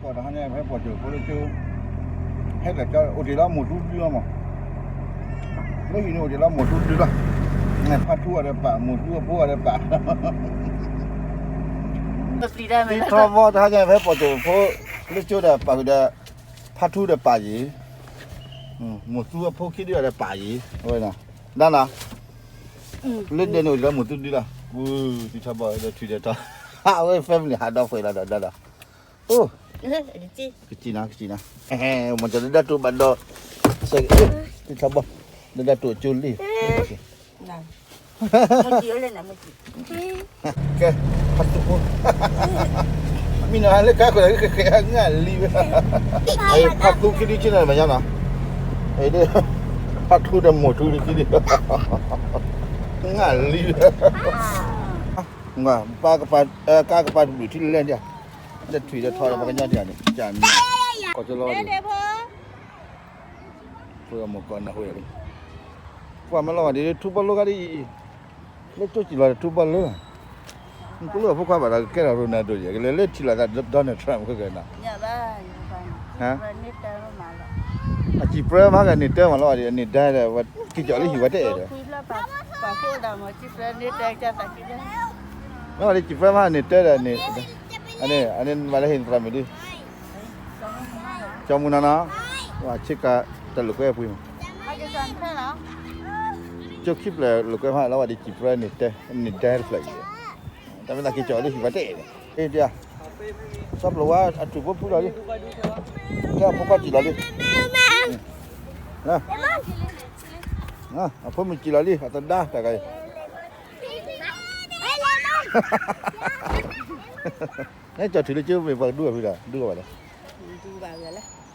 ပှၤတဟါညါဖဲပှၤစၢၤဖိလၢကၠိ, ဟဲကၠီအိၣ်တ့ၢ်လီၤမိၢ်သူဒုလီၤမး, လၢဟံၣ်န့ၣ်အိၣ်တ့ၢ်လီၤမိၢ်သူဒုလီၤ, ဖါထူအီၤဒီးပာ် မိၢ်သူအဖိအီၤဒီးပာ်, သံထီဘီတဟါညါဖဲပှၤစၢၤဖိလၢကၠိဒီးပာ်ဃုာ်ဒီး, ဖါထူဒီးပာ်ယံၤ, မိၢ်သူအဖိခံဒုအီၤဒီးပာ်ယံၤ, ဝဲ, ဒၣ်နၤ လၢဒဲန့ၣ်အိၣ်တ့ၢ်လီၤမိၢ်သူဒုလီၤ, သံထီဘီဒီးထွံၣ်ဒီးထီ, အဝဲ family ဟးဒီဖှဲးလီၤဒီးဒၣ်ဒီး, အိ, ကစံၣ်နၤ ကစံၣ်နၤ, မ့ၢ်တၢ်လၢဒၣ်တိၢ်ဘၣ်ဒီး, သံထီဘီ, လၢဒၣ်တိၢ်ကၠိလံ, ကဲ, ဖါသူဖိ, မ့ၢ်နၤလၢကါခိၣ်ဒီးဃဲၤဃဲၤ ငါလံဝဲ, ဖါသူခံဒုက့နၤမ့ၢ်ညါနီၤ, ဖါထူဒီးမိၢ်ထူဒုခံဒု, ငါလံဝဲ, ကါကပၤတဘျုးထံလၢလဲၣ်ဒၣ်, လၢထွံၣ်ဒီးထီဒီးပှၤကညီတဂၤန့ၣ်, ကၠီန့ၣ်, ကီၢ်ကၠီလီၤ, ဖိမိၢ်ကီၢ်နၢ်ဟူယၤလံ, ပှၤမၤလီၤဝဲဒ်ထူဘီလိဂၤဒ်အံၤ, လၢကၠိစံၣ်လီၤဒီးထူဘီလိ, နကလိၣ်အဖိခွါဘၣ်ဒီးကကဲထီၣ် Ronaldo ယဲၢ် ကလဲၤလၢထံၣ်လိာ်သး Donald Trump ခဲကဲနီၤ, ဟါ, အစံၣ်ပြၢမၤကန့ၢ်တၢ်မးလီၤဝဲဒ်န့ၢ်တၢ်ဒီး က့ၤကၠီလၢဟံၣ်ဝဲတအဲၣ်ဒီး, လီၤဝဲဒ်စံၣ်ပြၢမၤန့ၢ်တၢ်ဒီး, အန့ၣ် အန့ၣ်ဘၣ်လၢဟံၣ်သရၣ်မုၣ်ဒု ကၠီမုၢ်နီၤနီၤ, ဆ့ကၤတၢ်လိာ်ကွဲအပှ့ၤမး, ကၠိခံဖျၢၣ်လိာ်ကွဲမး လီၤဝဲဒ်စံၣ်ပြၢန့ၢ်တၢ်, န့ၢ်တၢ်တဖျၢၣ်အံၤ, တၢ်မ့ၢ်သးက့ၤကၠီလၢဟံၣ်ဝဲတအဲၣ်ဒီး, အ့ ဒ်, စီၤပျိၤဝါအထွံၣ်ဖိဖုလီၤလံ, ကဲအဖိခွါစံၣ်လီၤလံ, အဖိမုၣ်စံၣ်လီၤလံ အသဒါတၢ်ဂၤအံၤ, နကၠီထွံၣ်လၢကၠိမ့ၢ်ပှၤကဒူအီၤဖုဒီး ဒူအီၤဘၣ်လဲၣ်,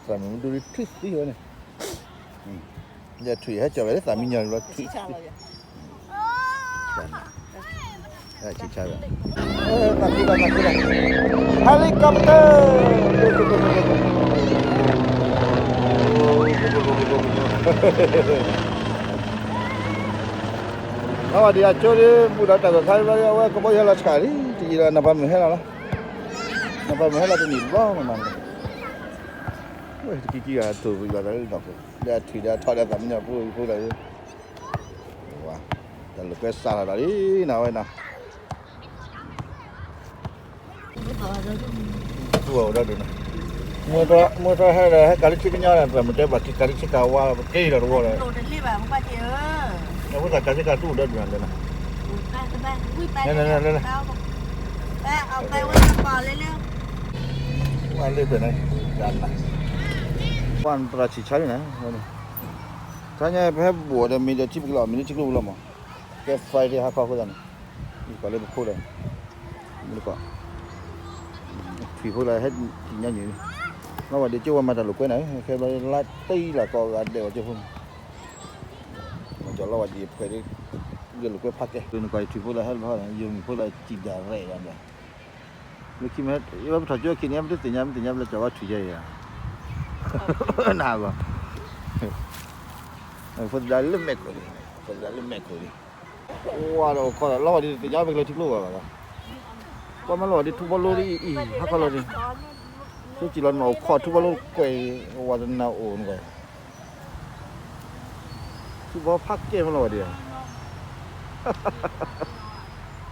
သရၣ်မုၣ်မ့ၢ်ဒူလံထွံၣ်သံဝဲန့ၣ်, ယထွံၣ်ဟဲကၠီဝဲလၢသးမံညီၤလီၤထွံၣ်သံ, helicopter, အဝဲဒ်အကၠိဒ် ဘူးဒီးတၢ်ဂီၤခါဘျီ အဝဲကဘီယူၤဟဲလီၤဆှးလံ တယံာ်ဒီး နီၢ်ပၤမုၣ်ဟဲလီၤလီၤ, နီၢ်ပၤမုၣ်ဟဲလီၤတနံၣ်တဘျီမး, ဝဲတကံကံဂၤတိၢ်ဝံၤဘၣ်သးလၢနီၢ်ခိ လၢအထွံၣ်ဒီးထီၣ်ဒီးသးမံညီၤဖိအံၤဖိလီၤ, ဝါ, တၢ်လိာ်ကွဲစးထီၣ်ဒီးလံ နဝဲနီၤ သူၣ်အီၤဒီးဒုးနီၤ, မ့ၢ်ထီၣ်ဟဲဒီး ဟဲကၤလၢဆ့ကညီဒီး ပမ့ၢ်တဲဘၣ်က့ၤကၤလၢဆ့ကၤဝါ ပက့ၤလီၤတဝီဒီး, အဝဲသးကၤဆ့ကၤသူၣ်အီၤဒီးဒုးနီၤ, လဲၤနီၤ, လဲၤလဲၤလဲၤ, ဝဲလၢပှဲၤန့ၣ်, ပှၤသရၣ်ဆံးဆါလံနီၤ, တဟါညါပဟဲဘူးအီၤဒီးမ့ၢ်ဒီးထံပကလီၤ မ့ၢ်လၢထံကျိပူၤလီၤမး, ကဲ Friday ဟါခီအဃိသတးန့ၣ်, ယကီးလၢပခိၣ်ဒီး, မ့ၢ်ကီး, ထွံၣ်ဖိလၢဟဲတံၢ်ညါညံၣ်, လီၤဝဲဒ်ကၠိဝဲမၤတၢ်လိာ်ကွဲန့ၣ် ခဲဘျီလါတံၢ်လၢကီးဂၤဒဲးဝဲကၠိဖိန့ၣ်, မ့ၢ်ကီးလီၤဝဲဒ်ဖှဲးဒ်, လိာ်ကွဲဖးကဲ, နကီးထွံၣ်ဖိလၢဟဲတဘျီန့ၣ် ယိၤမုၣ်ဖိလၢစံၣ်ဒၣ်ရဲၣ်ဒီး လၢခံမ့ၢ် ယဝဲပထီၣ်ကၠိအခံန့ၣ် ပတသ့ၣ်ညါပတသ့ၣ်ညါပလဲၤကၠီၤဝဲထွံၣ်ယဲအံၤ, နဂီၢ်, ဖိသဒါလၢမဲာ်ခိၣ်လံ, ဖိသဒါလၢမဲာ်ခိၣ်လံ, ဝါဒီးအိၣ်ခိးဒီး လီၤဝဲဒ်တသ့ၣ်ညါပကလဲၤထံကျိဘၣ်ဘၣ်, ကွၢ်မ့ၢ်လီၤဝဲဒ်ထူဘီလိဒ်အံၤ ဟါခီလီၤဒ်, ဆိကၠံလီၤနအိၣ်ခိးထူဘီလိကွဲးအံၤ ဝါတနၤအိၣ်နကွၢ် ထူဘီဖးကဲမ့ၢ်လီၤဝဲဒ်ဧ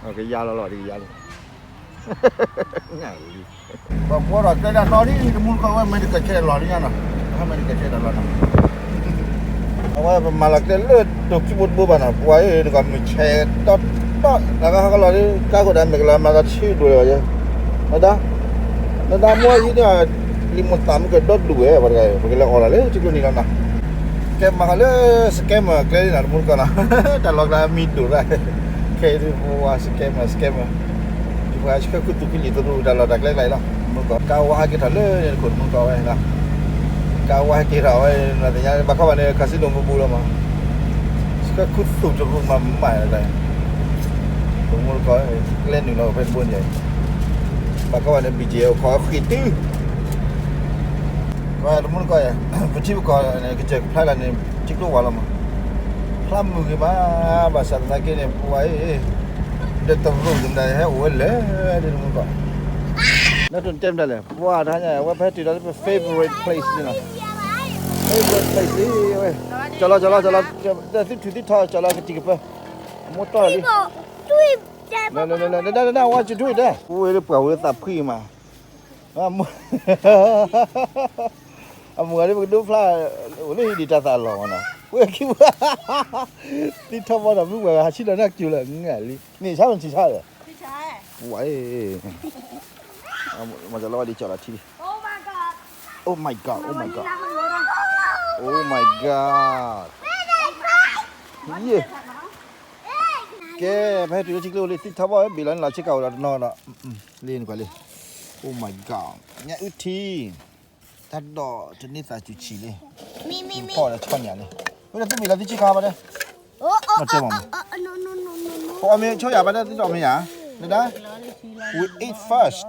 ါ, ကယါလီၤလီၤဒ်ကယါလံ, ပှၤဘှီထီၣ်ကျဲဒၣ် နီၣ်ဒ်တမူတကီၢ်ဝဲ Medical check လီၤလံညါနီၤ, Medical check တၢ်လီၤနီၤ, အဝဲပမၤလီၤကျဲလၢတိာ်ခံဘိတဘိဘၣ်နီၤ, ပှၤအံၤနကီးမုၢ်ဆဲးတီတီ တၢ်ဘၣ်ဟးကလီၤဒ် ကါခိၣ်ဒၣ်မဲာ်ကလၤမၤသးဆံးဒိၣ်ဝဲ, နဒါ, နဒါမ့ၢ်အံၤန့ၣ် လံာ်မိၢ်သးမုၢ်ကဒီဒူၣ်ဝဲ ပှၤတဂၤအံၤ ပကလဲၤအီၣ်လီၤလၢထံကျိနံၤလီၤနီၤ, ကဲမၤဃီလၢ scammer ကျဲလံနီၤ တမူတကီၢ်နီၤ, တၢ်လီၢ်ကျါမံၤဒိၣ်ရၣ်, ခဲအံၤဒ်ပဝဲ scammer scammer, ယပှၤဆှၢခူသူၣ်ခူလံာ်သရူးတၢ်လီၢ်တၢ်ကျဲကျါအံၤလီၤ, တမူတကီၢ်ကါဝါဟဲက့ၤထီၣ်လၢန့ၣ်တခိၣ် တမူတကီၢ်ဝဲနီၤ, ကါဝါဟဲက့ၤထီၣ်ဝဲ နသ့ၣ်ညါဘၣ်ခီဘၣ်န့ၣ် casino မူဘူးလီၤမး, ဆှၢခူသူၣ်တရူးမးမးလီၤ, တမူတကီၢ် ကျဲနုာ်လီၤဖဲတဘိန့ၣ်, ဘၣ်ခီဘၣ်န့ၣ် ဘံၣ်ကၠ့ၣ်အိၣ်ခိးဃံးတုၤ တမူတကီၢ်, ပထံပကီၢ်န့ၣ် ကစၢၢ်ကဖျါလၢန့ၣ် ထံကျိဝါလီၤမး, ဖျါမုာ်ဂ့ၤမး, ဘၣ်ဆၣ်သနာ်က့န့ၣ် ပဝဲအံၤ ဒီးတရူးကမၤဟဲအိၣ်ဝဲလဲၣ် ဒ်တမူတကီၢ်, နတဲမတၤလဲၣ် ပှၤတဟါညါ အဝဲဖဲတုၤဒီးလၢပ favorite place န့ၣ်လီၤ. Favorite place လံဝဲ, ကၠီလီၤ ကၠီလီၤ ကၠီလီၤ, သုထူၣ်သုထီ ကၠီလီၤကတံၤကပၢၢ်, အမိၢ်တီၢ်လံ, နနနနန what you doing there? ဝဲလၢပှၤဝဲသးဖှံမး, အမုၢ်ဂၤဒ်ပကဒိဖျါ, အိၣ်လၢဟံၣ်ဒံးတၢ်သးလီၤမးနီၤ, ဝဲခံပှၤ, သံထီၣ်ဘီဒီးမုၢ်ပှၤဂၤဟးဆံလီၤနၢ်ကၠူလၢနၤလံ, န့ၣ်ဆါမနုၤဆါဒီး, ဝဲ မၤစၢၤလီၤဝဲဒ်ကၠီလီၤထံ, Oh my God, oh my God, oh my God, ယ့ၣ်, ကဲ, ဖဲတုၤလၢထံကျိအိၣ်လံ သံထီၣ်ဘီ ဘ့ၣ်လီၤန့ၣ်လီၤဆ့ကၤအိၣ်ဒီးတနီၤဒီး, လံနကွၢ်လံ, Oh my God, ညၣ်အုၣ်ထံ, တၢ်ဒိးတန့ၢ်သးစူၤဆံးလံ, ဖီၣ်ဒီးဆီညၣ်လံ, ဝဲဒၣ်သုဘ့ၣ်လီၤသုဆ့ကၤဘၣ်ဒီး, နီၢ်တဲမးမး, ပအီၣ်မ့ၤဆိယၤဘၣ်ဒီး သုတအီၣ်မ့ၤယၤ, နဒၣ်, we eat first,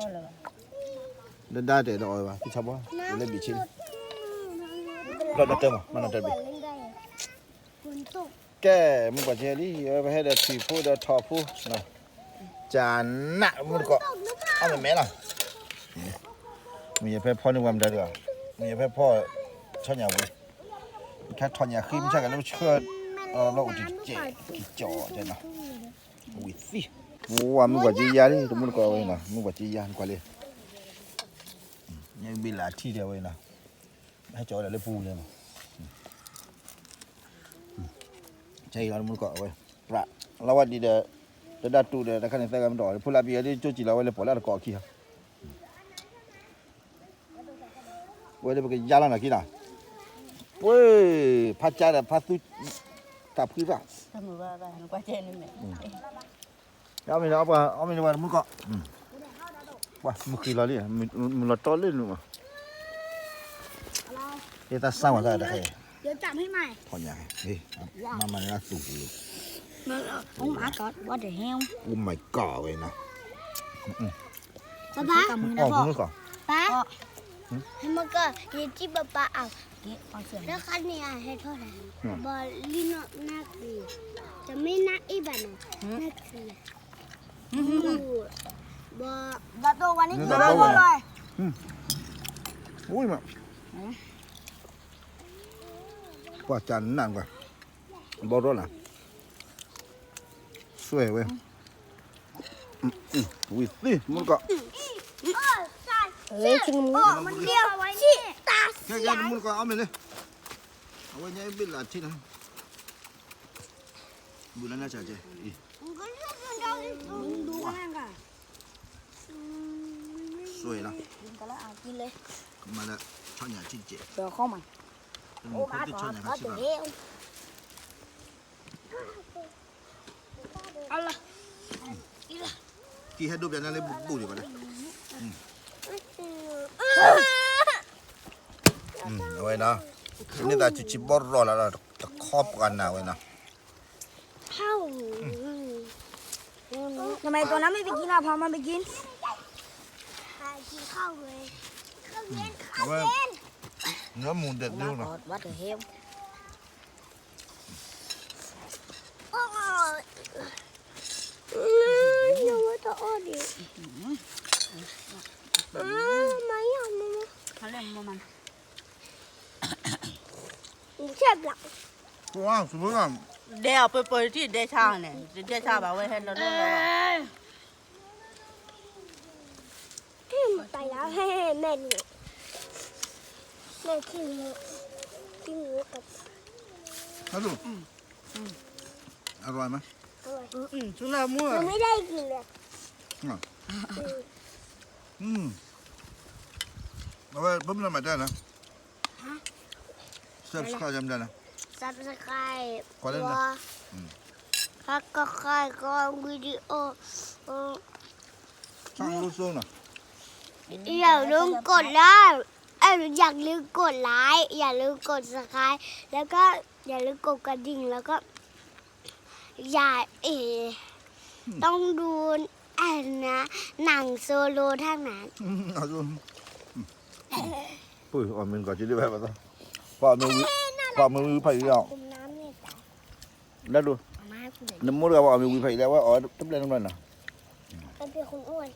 နဒၣ်တဲဒီးအီၣ်ဘၣ် သုဆါဘီ, လၢဘ့ၣ်ဆ့လံ, နီၢ်တဲမး, နီၢ်တဲဘ့ၣ် ကဲ, မုၢ်ပှၢ်က့လံ, ပဟဲဒီးထံၣ်ဖိဒီးထီၣ်ဖိ, ကနၣ်မုၢ်တကိး, အမဲာ်မဲာ်လီၤ, မုၢ်ယဖဲဖီန့ၢ်ဝဲမတၤတဂၤ, မုၢ်ယဖဲဖီ, ဆီညၣ်ဝံၤ, ခဲထီၣ်ညၣ်ဃံမုၢ်ဆါကလၢဆှၢ, ဘျီအိၣ်တကဲး, ကကၠီၣ်တဲနီၤ, ဝံၤသံ, ဝဲမုၢ်ပှၢ်က့ယါလံ တမုၢ်တကိးဝဲနီၤ, မုၢ်ပှၢ်က့ယါနကွၢ်လံ, ညၣ်ဘ့ၣ်လၢထံတဲဝဲနီၤ, ဟဲကၠီၣ်ဝဲဒၣ်လၢပူၤလဲၣ်နီၤ, ကဲအံၤလီၤတမုၢ်တကိးဝဲ, ပြးလီၤဝဲဒ်ဒီး, တဒၣ်တူာ်ဒီး တခါန့ၣ်သၢဂၤမ့ၢ်တအိၣ် ဖိလၢပယီၤဒ်ကၠိကံၣ်လီၤဝဲလၢပှၤလၢတကိးအခံဟီ, ဝဲလၢပကယါလီၤနၤခံနီၤ, ဝဲ, ဖးကၠါဒီးဖးသူ, တၢ်ဖှံရၣ် အီၣ်မ့ၤလၢပှၤ, အီၣ်မ့ၤလၢပှၤတမုၢ်တကိး, ပှၤမုၢ်ဃ့လီၤလံ, မုၢ်လီၤတီလၢနုာ်မး, ယသးစၢ်ဝဲသးတခါ, ထီၣ်ညါ, မၤမၤန့ၣ်လၢသူၣ်ပူၤလီၤ, Oh my God, what the hell? Oh my God ဝဲနီၤ, 爸爸, အီၣ်မုၢ်တကိး, 爸, ဟဲမက, ယကြည့်爸爸အောင်, လၢခါန့ၣ်အဟဲထီၣ်တယ်, ဘီလီနီၤနၢ်ကံ, တမ့ၢ်နၢ်အ့ၣ်ဘၣ်နီၤ, နၢ်ကံ, ဘီ, ဘီဝဲန့ၣ်, ဝံၤမး, ပှၤကနၣ်ကွၢ်, ဘီရီလၢ, ဆွဲဝဲ, ဝံၤသံမုၢ်တကိး, ကဲကဲတမုၢ်တကိး အီၣ်မ့ၤလၢ, အဝဲညါအံၤဘ့ၣ်လၢထံနီၤ, ဘူးလၢနၤစၢ်ကဲ, ဆွဲလီၤ, ကမၤလၢ, ဆီညၣ်ထံကဲ, တမုၢ်ဖိသ့ၣ်ဆီညၣ်ခါဆံးဘၣ် ကံဟဲဒိပျးနၤလၢဘူၣ်ဘူၣ်ဒံးဘၣ်လၢ, အဝဲနီၤ, န့ၢ်သးစူၤဆံးဘီရီလီၤဒီး တခီပှၤနၤဝဲနီၤ, ทำไมตัวนั้นไม่ไปกินอ่ะ พามันไปกิน กินข้าวเลย ข้าวเย็น ข้าวเย็น เนื้อหมูเด็ดดูนะ What the hell ยังว่าจะอ้อนอีก มาอย่างนี้ เขาเรียกมัน แซ่บหลัก ဒဲအီၤပၢပၢထံၣ်ဒဲဆါန့ၣ် ဒဲဆါဘၣ်ဝဲဟဲလီၤလီၤလီၤ ที่มันไปแล้วให้แม่ดูแม่ที่มือที่มือกับ แล้วดู อร่อยไหม อร่อย อืมชุลามั่ว ยังไม่ได้กินเลย อ่ะ อืม เอาไว้เพิ่มน้ำมันได้นะ subscribe ยังไม่ได้นะ subscribe ขอเล่นนะ ตัว อืม แล้วก็ใครก็วิดีโอ เออ ช่องลูกโซ่หน่อย อย่าลืมกดไลค์ เอ้ย อย่าลืมกดไลค์ อย่าลืมกด subscribe แล้วก็อย่าลืมกดกระดิ่ง แล้วก็ อย่า เอ อืม ต้องดู อันนะ หนังโซโลเท่านั้น อืม เอาดู อืม ပုၢ်အီၣ်မ့ၤကီးက့ဒ်ဝဲဘၣ်သီ ပှၤမ့ၢ်ဝံၤ ပှၤမ့ၢ်ဝံၤဖးအံၤလီၤ လၢဒိၣ် နမိၢ်တဂၤပှၤအီၣ်မ့ၢ်ဝံၤဖးအံၤလၢ အဝဲအီၣ်တဘျဲၣ်တဘျဲၣ်နီၤ အပ့ၤခုနအိၣ်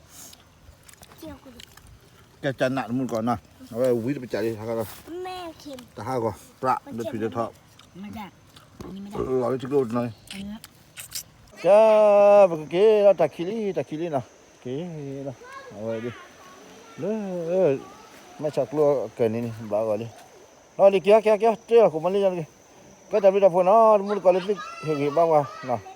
ကကနးတမူတကိးနီၤ, အဝဲဝံတပစးလံ တဟးဂီၤ, ပြးလၢထွံၣ်လၢထီ, လီၤလၢထံကျိတနီၤ, ကဲ, ပကက့ၤလီၤတၢ်ခံလံ တၢ်ခံလံနီၤ, က့ၤလီၤ, အဝဲဒ်, လၢ, မဲာ်ဆှးကျိအကၢၢ်န့ၣ်န့ၣ် ဘၣ်ဂီၤလံ, လီၤလံ က့ၤ က့ၤ က့ၤ တ့ၢ်လီၤကိးမလံညါတဂ့ၤ, ကဲတၢ်ဘျုးတၢ်ဖှိၣ်နီၤ တမူတကိးလၢသုဟ့ၣ်ဂံၢ်ဘါပှၤနီၤ,